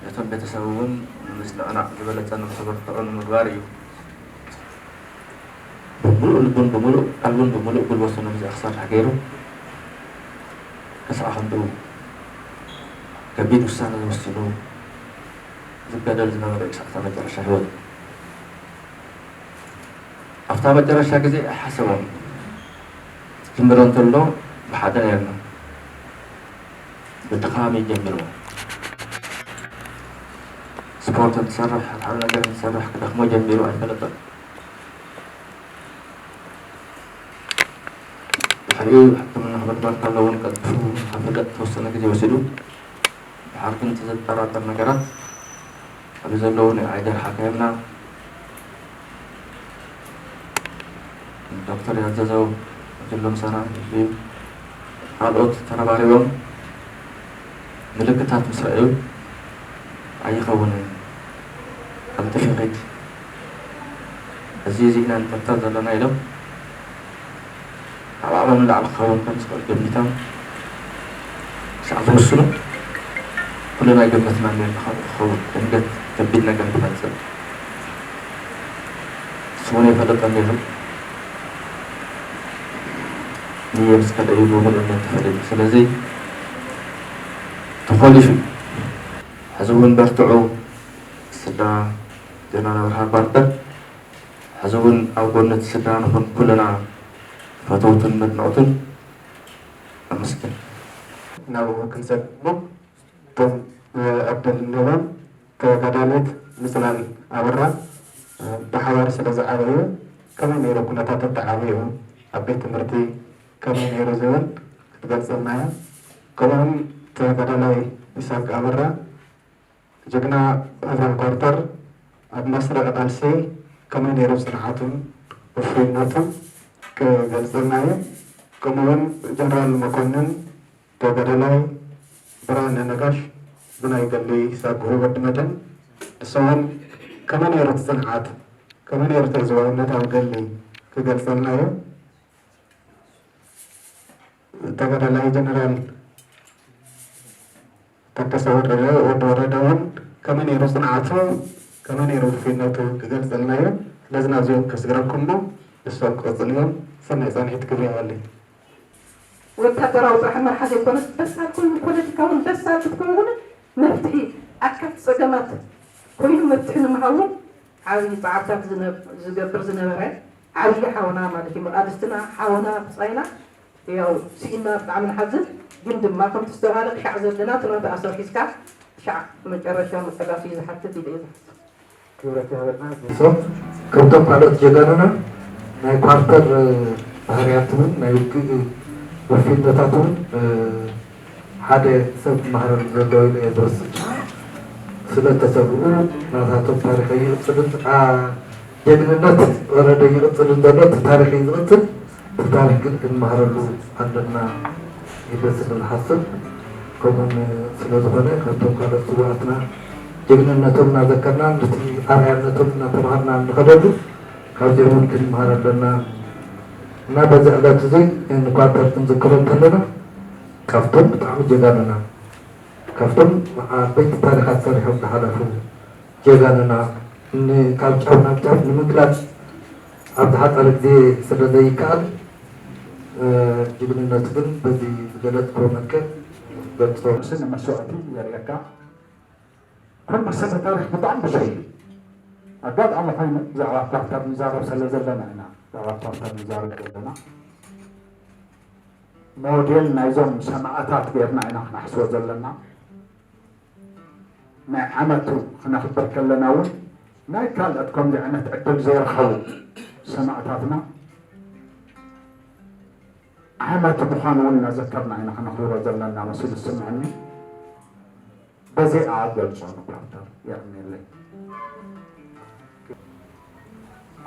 ነቶም ቤተሰብ እውን ንምጽንዕናዕ ዝበለጸ ንክበርትዑ ንምግባር እዩ። ብምሉእ ልቡን ብምሉእ ቀልቡን ብምሉእ ጉልበቱን ነዚኣ ክሰርሕ ገይሩ፣ ክሳዕ ክንድኡ ከቢድ ውሳነ ወሲኑ ዝጋደል ዝነበረ እዩ፣ ክሳዕ እታ መጨረሻ ህይወቱ። ኣብታ መጨረሻ ግዜ ኣይሓሰቦን። ክጅምሮ እንተሎ ብሓደ ነርና። ብድኻም እዩ ጀሚርዎ። ስፖርት እንትሰርሕ፣ ሓደ ነገር እንትሰርሕ ክደኽሞ ጀሚሩ ኣይፈለጠን። ድሕሪኡ ሕክምና ክበርበር ከሎ እውን ቀልጢፉ ንኽፍለጥ ዝተወሰነ ግዜ ወሲዱ። ድሓር ግን እቲ ዘጠራጥር ነገራት ኣብዚ ዘለዉ ናይ ዓይደር ሓካይምና ዶክተር ያዘዘው፣ ጅሎ ምሳና፣ ካልኦት ተረባሪቦም ምልክታት ምስ ረኣዩ፣ ኣይኸውንን፣ ቀልጢፉ ይኺድ፣ እዚ፣ እዚ ኢና ንጠርጠር ዘለና ኢሎም፣ ካብ ዓቕሞም ንላዕሊ ክኸውን ከም ዝኽእል ገሚቶም ክሳዕ ዝውስኑ፣ ኩልና ኣይገመትናን ነርና ከምኡ ክኸውን። ድንገት ከቢድ ነገር ክመጽእ ንሱ እውን ኣይፈለጠን ነይሩ። ንየ ምስ ከደ እዩ ብምሉእነት ተፈሊጡ። ስለዚ ተኾሊፉ። ሕዚ እውን በርትዑ ስድራ ጀነራል ኣብርሃ ኳርተር። ሕዚ እውን ኣብ ጎኒ እቲ ስድራ ንኹን ኩልና ፈተውቱን መድነቕቱን። ኣመስግን። ናብኡ ክንሰድ እሞ እቶም ዕድል እንህቦም ተጋዳሊት ምፅላል ኣበራ ብሓባር ስለ ዝዓበዩ ከመይ ነይሩ ኩነታት ኣተዓባብይኡ ኣብ ቤት ትምህርቲ ከመይ ነይሩ ዝብል ክትገልፀልና እያ። ከምኡውን ተጋዳላይ ይስሐቅ ኣበራ ጅግና ኣብርሃ ኳርተር ኣብ መስርዕ ቃልሲ ከመይ ነይሩ ጽንዓቱን ውፉይነቱን ክገልጸልና እዩ። ከምኡውን ጀነራል መኮንን ተጋዳላይ ብርሃነ ነጋሽ ብናይ ገድሊ ሳጉኡ ወዲ መድህን ንሶም ከመይ ነይሩ እቲ ጽንዓት፣ ከመይ ነይሩ እቲ ህዝባውነት ኣብ ገድሊ ክገልጸልና እዩ። ተጋዳላይ ጀነራል ታደሰ ወረደ፣ ወዲ ወረደ እውን ከመይ ነይሩ ጽንዓቱ፣ ከመይ ነይሩ ውፉይነቱ ክገልጸልና እዩ። ስለዚ ናብዚኦም ከስግረኩም እሞ ንሶም ክቕጽሉ እዮም። ሰናይ ጻንሒት፣ ክብሪ ይሃበለይ። ወታደራዊ ጥራሕ መርሓ ዘይኮነስ በሳል ኮይኑ ፖለቲካ እውን በሳል ክትከውን እውን መፍትሒ ኣካል ጸገማት ኮይኑ መፍትሒ ንምሃብ እውን ዓብዪ ፃዕርታት ዝነብ- ዝገብር ዝነበረ ዓብዪ ሓውና ማለት እዩ። መቓልስትና ሓውና ብፃይና ያው ስኢና ብጣዕሚ ንሓዝን፣ ግን ድማ ከምቲ ዝተባሃለ ክሻዕ ዘለና ትናንት ኣሰር ሒዝካ ክሻዕ መጨረሻ ምቅላስ እዩ ዝሓትት ኢለ እየ ዝሓስብ። ክብረት ይሃበልና። ሶ ከምቶም ካልኦት ጀጋኑና ናይ ኳርተር ባህርያት እውን ናይ ውግእ ውፊነታት እውን ሓደ ሰብ ክመሃረሉ ዘለዎ ኢለ እየ ዝወስድ። ስለ እተሰውኡ ናታቶም ታሪኽ ኣይቕፅልን፣ ጀግንነት ወረደ ይቕፅል እንተሎ እቲ ታሪኽ እዩ ዝቕፅል። እቲ ታሪኽ ግን ክንመሃረሉ ኣለና ኢለ ስለ ዝሓስብ፣ ከምኡውን ስለ ዝኾነ ካብቶም ካልኦት ስውኣትና ጀግንነቶም እናዘከርና ነቲ ኣርኣያነቶም እናተምሃርና እንኸደሉ ካብዚኦም እውን ክንመሃር ኣለና እና በዚ ዕለት እዚ ንኳርተር ክንዝክሮ እንተለና ካብቶም ብጣዕሚ ጀጋኑና ካብቶም ዓበይቲ ታሪኻት ሰሪሖም ዝሓለፉ ጀጋኑና ካብ ጫፍ ናብ ጫፍ ንምግላፅ ኣብ ዝሓፀረ ግዜ ስለ ዘይከኣል ጅግንነቱ ግን በዚ ዝገለፅክዎ መልክዕ ገልፆ። ስነ መስዋእቲ የርእየካ። ኩሉ ስነ ታሪኽ ብጣዕሚ ብዙሕ እዩ። ኣጋጣሚ ኮይኑ ብዛዕባ ኳርተር ንዛረብ ስለ ዘለና ኢና ብዛዕባ ኳርተር ንዛረብ ዘለና። ሞዴል ናይዞም ሰማእታት ጌርና ኢና ክነሕስቦ ዘለና። ናይ ዓመቱ ክነኽብር ከለና እውን ናይ ካልኦት ከምዚ ዓይነት ዕድል ዘይረኸቡ ሰማእታትና ዓመቱ ምዃኑ እውን እናዘከርና ኢና ክነኽብሮ ዘለና መሲሉ ዝስምዐኒ። በዚኣ ገልጾ ንኳርተር የቕንየለይ።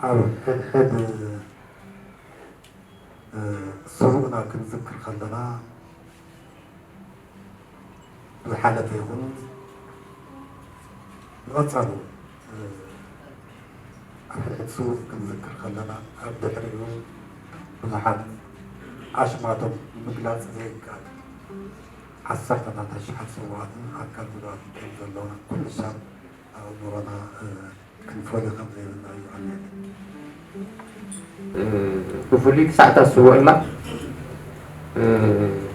ኣብ ሕድሕድ ስውእና ክንዝክር ከለና ዝሓለፈ ይኹን ንቐጻሉ ኣብ ሕድሕድ ስውእ ክንዝክር ከለና ኣብ ድሕሪኡ ብዙሓት ኣሽማቶም ንምግላጽ ዘይከኣል ዓሰርተታት ኣሽሓት ስውኣትን ኣካል ጉድኣትን ከም ዘለውና ኩሉ ሰብ ኣእምሮና ክንፈልዮ ከም ዘይብልና እዩ ኣንየት። ብፍሉይ ክሳዕ እታ ስውእላ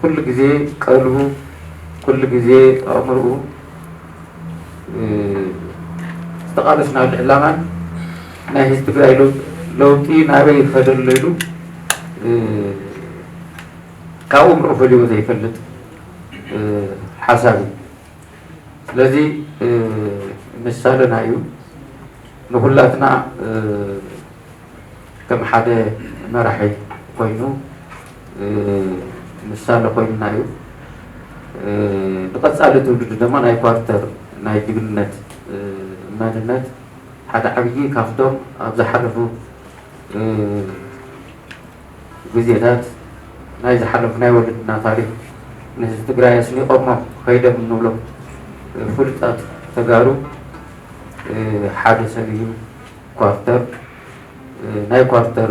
ኩሉ ግዜ ቀልቡ ኩሉ ግዜ ኣእምርኡ ዝተቓለስናሉ ዕላማን ናይ ህዝቢ ትግራይ ለውጢ ናበይ ይኸደ ኣሎ ኢሉ ካብ ኣእምርኡ ፈልይዎ ዘይፈልጥ ሓሳብ እዩ። ስለዚ ምሳለና እዩ ንኩላትና ከም ሓደ መራሒ ኮይኑ ምሳለ ኮይኑና እዩ። ንቀፃሊ ትውልዲ ድማ ናይ ኳርተር ናይ ጅግንነት መንነት ሓደ ዓብዪ ካብቶም ኣብ ዝሓለፉ ግዜታት ናይ ዝሓለፉ ናይ ወለድና ታሪኽ ንህዝቢ ትግራይ ኣስኒቖሞ ከይዶም እንብሎም ፍሉጣት ተጋሩ ሓደ ሰብ እዩ። ኳርተር ናይ ኳርተር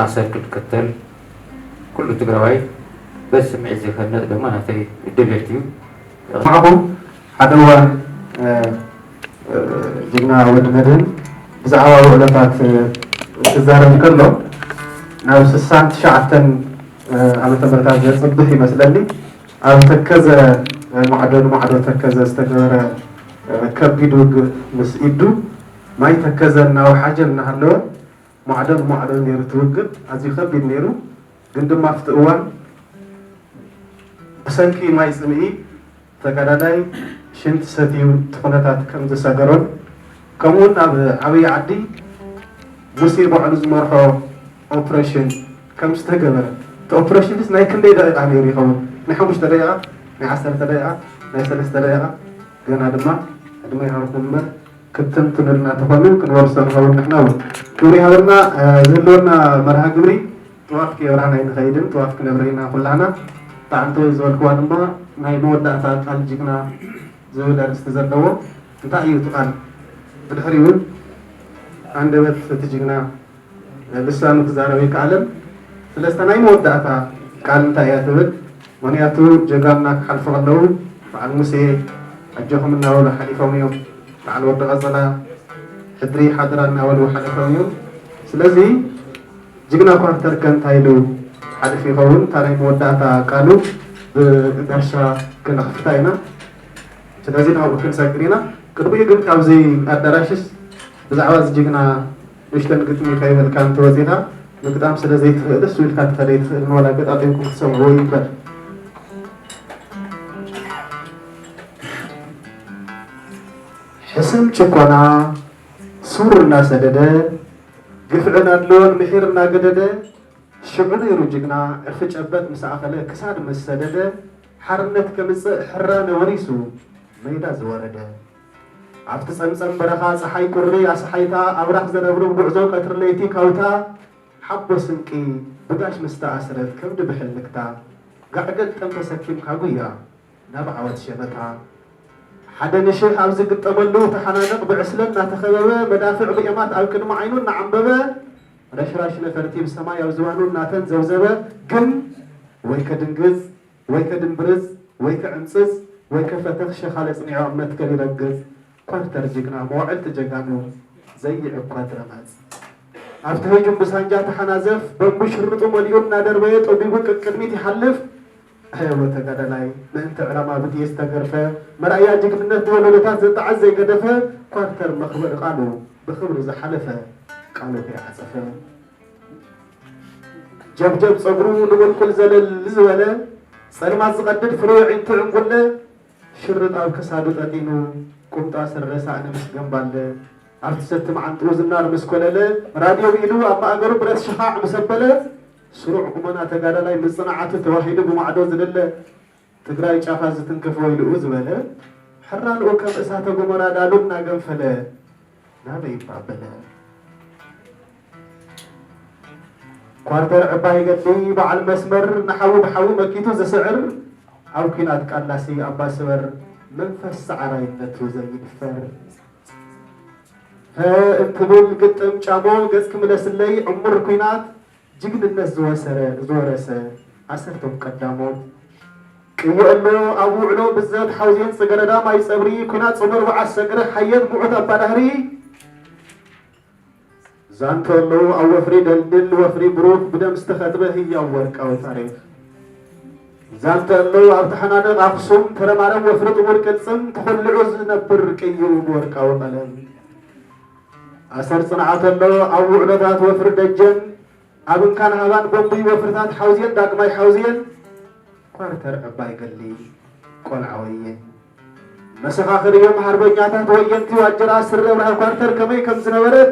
ኣሰር ክንክተል ኩሉ ትግራዋይ በዚ ስምዒት ዝኸነጥ ድማ ናተይ ድሌት እዩ። ንዓኹም ሓደ እዋን ጅግና ወዲ መድህን ብዛዕባ ውዕሎታት ክዛረብ እንከሎ ናብ ስሳን ትሽዓተን ዓመተ ምህረታት ዘፅብሕ ይመስለኒ ኣብ ተከዘ ማዕዶ ንማዕዶ ተከዘ ዝተገበረ ከቢድ ውግእ ምስ ኢዱ ማይ ተከዘ እናወሓጀ እናሃለወ ማዕዶ ንማዕዶ ነይሩ እቲ ውግእ ኣዝዩ ከቢድ ነይሩ። ግን ድማ ኣብቲ እዋን ብሰንኪ ማይ ፅምኢ ተጋዳላይ ሽንቲ ሰትዩ እቲ ኩነታት ከም ዝሰገሮን ከምኡውን ኣብ ዓብዪ ዓዲ ሙሴ ባዕሉ ዝመርሖ ኦፕሬሽን ከም ዝተገበረ እቲ ኦፕሬሽንስ ናይ ክንደይ ደቂቃ ነይሩ ይኸውን? ናይ ሓሙሽተ ደቂቃ፣ ናይ ዓሰርተ ደቂቃ፣ ናይ ሰለስተ ደቂቃ ገና ድማ ዕድመ ይሃብኩም እምበር ክትንትኑልና ተኾኑ ክንወርሶ ንኸውን ንሕና እውን። ክብሪ ይሃበልና ዝህልወና መርሃ ግብሪ ጥዋፍ ከየብራህና ኣይንኸይድን፣ ጥዋፍ ክነብርህ ኢና ኩላህና። እታ ዓንተወይ ዝበልክዋ ድማ ናይ መወዳእታ ቃል ጅግና ዝብል ኣርእስቲ ዘለዎ እንታይ እዩ እቲ ቃል? ብድሕሪኡ እውን ኣንደበት እቲ ጅግና ልሳኑ ክዛረብ ኣይከኣለን። ስለዚ እታ ናይ መወዳእታ ቃል እንታይ እያ ትብል? ምኽንያቱ ጀጋኑና ክሓልፉ ከለዉ በዓል ሙሴ ኣጆኹም እናበሉ ሓሊፎም እዮም። በዓል ወዲ ቀጸላ ሕድሪ ሓደራ እናበሉ ሓሊፎም እዮም። ስለዚ ጅግና ኳርተር ከ እንታይ ኢሉ ሓሊፉ ይኸውን? እታ ናይ መወዳእታ ቃሉ ብጋሻ ክነኽፍታ ኢና። ስለዚ ናብኡ ክንሰግር ኢና። ቅድሚኡ ግን ካብዚ ኣዳራሽስ ብዛዕባ እዚ ጅግና ንእሽተን ግጥሚ ከይበልካ እንተወፂኻ፣ ምግጣም ስለ ዘይትኽእልስ፣ ሱ ኢልካ ትኸደ ይትኽእል፣ ንዋላ ኣገጣጢምኩም ክትሰምዕዎ እዩ እምበር። ሕስም ጭቆና ሱር እናሰደደ፣ ግፍዕን ኣድልዎን ምሒር እናገደደ፣ ሽዑ ነይሩ ጅግና ዕርፊ ጨበጥ ምስ ኣኸለ ክሳድ ምስ ሰደደ፣ ሓርነት ከምጽእ ሕራነ ወሪሱ መይዳ ዝወረደ። ኣብቲ ጸምጸም በረኻ ጸሓይ ቁሪ ኣስሓይታ ኣብራኽ ዘረብርብ ጉዕዞ ቀትሪ ለይቲ ካውታ ሓቦ ስንቂ ብጋሽ ምስ ተኣስረት ከብዲ ብሕልክታ ጋዕ ገልጠም ተሰኪምካ ጉያ ናብ ዓወት ሸመታ። ሓደ ንሽሕ ኣብ ዝግጠመሉ ተሓናነቕ ብዕስለ እናተኸበበ መዳፍዕ ብኤማት ኣብ ቅድሚ ዓይኑ እናዓምበበ ረሽራሽ ነፈርቲ ብሰማይ ኣብ ዝባኑ እናተንዘብዘበ ግን ወይ ከድንግጽ ወይ ከድንብርጽ ወይ ከዕምጽጽ ወይ ከፈተኽ ሸኻለ ጽኒዖ ኣብ መትከል ይረግጽ። ኳርተር ጅግና መዋዕልቲ ጀጋኑ ዘይዕቆት ረመጽ። ኣብቲ ህጁም ብሳንጃ ተሓናዘፍ በምቡ ሽርጡ መሊኡ እናደርበየ ጠቢቡ ቅድሚት ይሓልፍ። ኣየወ ተጋዳላይ ምእንቲ ዕላማ ብጥይት ዝተገርፈ መርኣያ ጅግንነት ንወለዶታት ዘጣዓስ ዘይገደፈ ኳርተር መኽበሪ ቃሉ ብኽብሪ ዝሓለፈ ቃሉ ከይዓጸፈ ጀብጀብ ጸጉሩ ንቁልቁል ዘለል ዝበለ ጸልማት ዝቐድድ ፍሩይ ኣዒንቱ ዕንጉለ ሽርጥ ኣብ ክሳዱ ጠጢኑ ቁምጣ ስረ ሳእኒ ምስ ገምባለ ኣብቲ ሰቲ መዓንጥኡ ዝናር ምስ ኮለለ ራድዮ ኢሉ ኣብ ማእገሩ ብረት ሽኻዕ ምስ ኣበለ ስሩዕ ቁመና ተጋዳላይ ምጽንዓቱ ተዋሂዱ ብማዕዶ ዝልለ ትግራይ ጫፋ ዝትንክፍ ወይልኡ ዝበለ ሕራንኡ ከም እሳተ ጎመራ ዳሉ እናገንፈለ ናበይ እባ በለ። ኳርተር ዕባይ ገድሊ በዓል መስመር ንሓዊ ብሓዊ መኪቱ ዝስዕር ኣብ ኲናት ቃላሲ ኣባ ስበር መንፈስ ሰዓራይነቱ ዘይድፈር። ሀ እንትብል ግጥም ጫሞ ገጽ ክምለስለይ ዕሙር ኲናት ጅግንነት ዝወሰረ ዝወረሰ ኣሰርቶም ቀዳሞት ቅዮ ኣሎ ኣብ ውዕሎ ብዘት ሓውዜን ጽገረዳ ማይ ጸብሪ ኲናት ጾመ ኣርብዓ ሰግረ ሓየት ምዑት ኣባዳህሪ ዛንተ ኣሎ ኣብ ወፍሪ ደልድል ወፍሪ ብሩክ ብደም ዝተኸትበ ህያው ወርቃዊ ታሪኽ ዛንተ ኣሎ ኣብ ተሓናነቕ ኣኽሱም ተረማረም ወፍሪ ጥሙር ቅልጽም ተኾልዑ ዝነብር ቅዩ ብወርቃዊ ቀለም ኣሰር ጽንዓት ኣሎ ኣብ ውዕሎታት ወፍሪ ደጀን ኣብ እንካን ሃባን ቦምቢ ወፍርታት ሓውዜን ዳግማይ ሓውዜን ኳርተር ዕባይ ገሊ ቆልዓ ወየን መሰኻኽር እዮም ሓርበኛታት ወየንቲ ዋጀራ ስረ ብርሃ ኳርተር ከመይ ከም ዝነበረት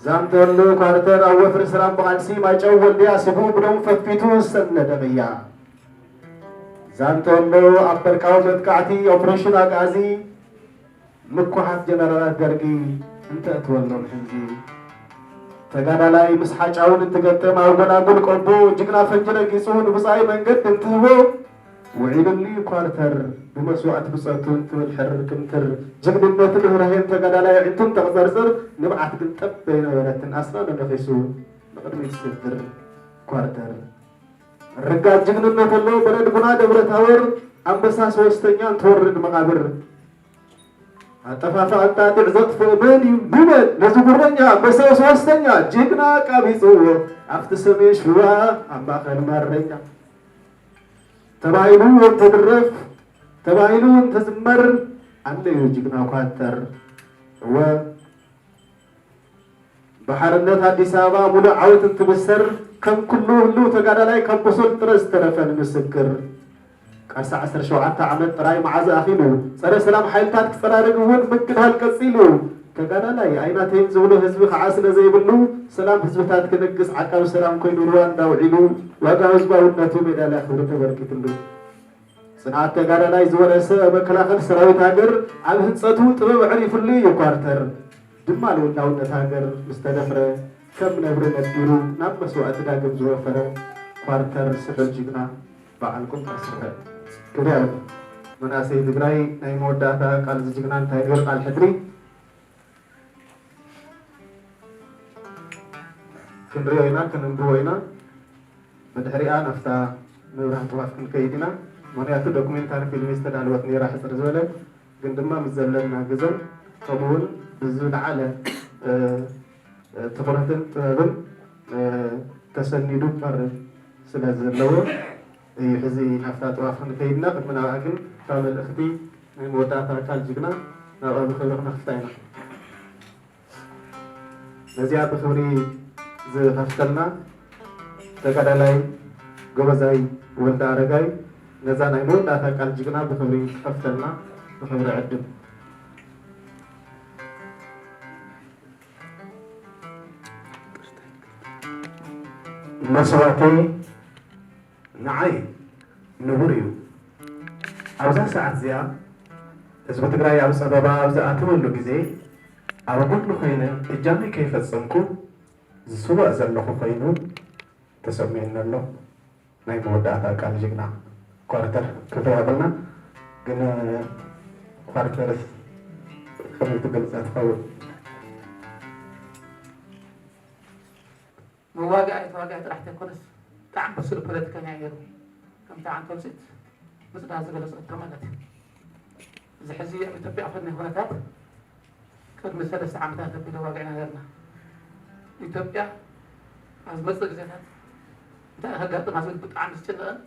ዛንተሎ ኳርተር ኣብ ወፍሪ ስራም ብቓልሲ ማይጨው ወልድያ ስቡእ ብደም ፈትፊቱ ዝሰነደ ቅያ ዛንተሎ ኣብ በርቃዊ መጥቃዕቲ ኦፕሬሽን ኣግኣዚ ምኩሓት ጀነራላት ደርጊ እንተእትወሎም ሕንዚ ተጋዳላይ ምስ ሓጫውን እንትገጥም ኣብ ጎላጉል ቆቦ ጅግና ፈንጂ ረጊጹ ንብጻይ መንገድ እንትህቦ ውዒሉሉ ኳርተር ብመስዋእቲ ብጸቱ እንትብል ሕርር ክምትር ጅግንነትን ርህራሄን ተጋዳላይ ኣዒንቱ እንተቕጸርጽር ንብዓት ግን ጠብ ዘይነበረትን ኣስናኑ ነኺሱ ንቕድሚት ዝስድር ኳርተር ርጋት ጅግንነት ኣሎ በረድ ጉና ደብረ ታቦር ኣንበሳ ሶስተኛ እንትወርድ መቓብር ኣጠፋፋ ኣጣጢዕ ዘጥፍእ መን እዩ ንበል ነዚ ጉረኛ ኣንበሳ ሶስተኛ ጅግና ኣቃቢፅዎ ኣብቲ ሰሜን ሽዋ ኣብ ማእኸል ማረኛ ተባሂሉ እውን ተድረፍ ተባሂሉ እውን ተዝመር ኣለዩ ጅግና ኳተር እወ ብሓርነት ኣዲስ ኣበባ ሙሉእ ዓወት እንትብሰር ከም ኩሉ ህሉው ተጋዳላይ ካብ ብሶል ጥረ ዝተረፈ ንምስክር ቃልሲ ዓሰርተ ሸውዓተ ዓመት ጥራይ መዓዝ ኣኺሉ ጸረ ሰላም ሓይልታት ክጸራረግ እውን ምግዳል ቀጺሉ ተጋዳላይ ኣይናተይን ዝብሎ ህዝቢ ከዓ ስለ ዘይብሉ ሰላም ህዝብታት ክነግስ ዓቃቢ ሰላም ኮይኑ ሩዋንዳ ውዒሉ ዋጋ ህዝባውነቱ ሜዳልያ ክብሪ ተበርኪትሉ። ጽንዓት ተጋዳላይ ዝወረሰ መከላኸል ሰራዊት ሃገር ኣብ ህንጸቱ ጥበብ ኣዕሪፉሉ እዩ ኳርተር ድማ ልኡላውነት ሃገር ምስ ተደፍረ ከም ነብሪ ነቢሩ ናብ መስዋእቲ ዳግም ዝወፈረ ኳርተር ስሑል ጅግና በዓል ቁምጣ ስረ ክብሪ ኣለዎ። መናእሰይ ትግራይ ናይ መወዳእታ ቃል ዝጅግና እንታይ ነይሩ ቃል ሕድሪ ክንሪኦ ኢና፣ ክንንብቦ ኢና። ብድሕሪኣ ናብታ ምብራህ ጥዋፍ ክንከይድ ኢና። ምኽንያቱ ዶኩሜንታሪ ፊልም ዝተዳለወት ነይራ ሕፅር ዝበለት፣ ግን ድማ ምስ ዘለና ግዘን ከምኡ እውን ብዝለዓለ ትኹረትን ጥበብን ተሰኒዱ ክቐርብ ስለ ዘለዎ እዩ። ሕዚ ናብታ ጥዋፍ ክንከይድ ኢና። ቅድሚ ናብኣ ግን እታ መልእኽቲ ናይ መወዳእታ ቃል ጅግና ናብኣ ብኽብሪ ክነኽፍታ ኢና። ነዚኣ ብኽብሪ ዝኸፍተልና ተጋዳላይ ጎበዛይ ወልደ ኣረጋይ ነዛ ናይ መወዳእታ ቃል ጅግና ብኽብሪ ክኸፍተልና ብኽብሪ ዕድም። መስዋእተይ ንዓይ ንቡር እዩ። ኣብዛ ሰዓት እዚኣ ህዝቢ ትግራይ ኣብ ጸበባ ኣብ ዝኣተወሉ ግዜ ኣብ ጎኑ ኮይነ እጃመይ ከይፈጸምኩ ዝስዋእ ዘለኹ ኮይኑ ተሰሚዑኒ ኣሎ። ናይ መወዳእታ ቃል ጅግና። ኳርተር ክብሪ ይሃበልና። ግን ኳርተርስ ከመይ ትገልጻ ትኸውን? መዋጋኣይ ተዋጋኣይ ጥራሕ ተይኮነስ ብጣዕሚ ብሱል ፖለቲከኛ እዩ ነይሩ። ከምቲ ዓንተውፅኢት ምፅዳል ዝገለፀቶ ማለት እዩ። እዚ ሕዚ ኣብ ኢትዮጵያ ኮነ ኩነታት ቅድሚ ሰለስተ ዓመታት ኣቢሉ ዋጊዕና ነርና። ኢትዮጵያ ኣብ ዝመፅእ ግዜታት እንታይ ከጋጥማ ዝብል ብጣዕሚ ዝጭነቕን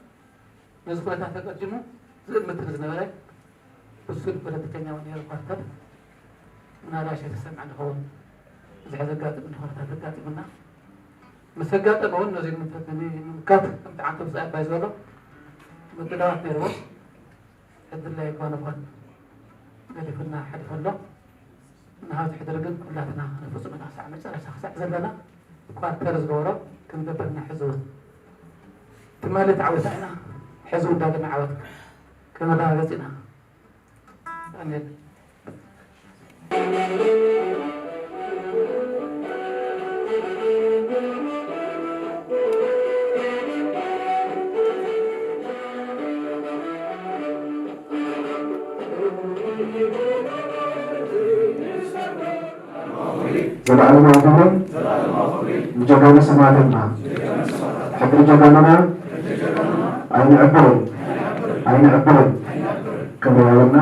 ነዚ ኩነታት ተቀዲሙ ዝእምትን ዝነበረ ብሱል ፖለቲከኛ እውን ነይሩ ኳርተር። ምናልባሽ የተሰምዐ ንኸውን እዚ ሕዚ ኣጋጥም ኩነታት ኣጋጢሙና ምስ ኣጋጠመ እውን ነዚ ንምምካት ከምቲ ዓንተውፅኢ ኣባይ ዝበሎ ምድላዋት ነይርዎ። ሕድላይ እኳ ንኾን ገዲፉና ሓሊፉ ኣሎ። ንሃብቲ ሕድሪ ግን ኩላትና ክንፍፅም ኢና ክሳዕ መጨረሻ ክሳዕ ዘለና ኳርተር ዝገበሮ ክንገብር ኢና። ሕዚ እውን ትማሊ ተዓዊትና ኢና። ሕዚ እውን ዳግም ዓወት ከነረጋግፅ ኢና። ኣሜን። ዘለዓለማዊ ክብርን ንጀጋኑ ሰማእታትና። ሕድሪ ጀጋኑና ኣይንዕብርን፣ ኣይንዕብርን። ክብሪ ይሃበልና።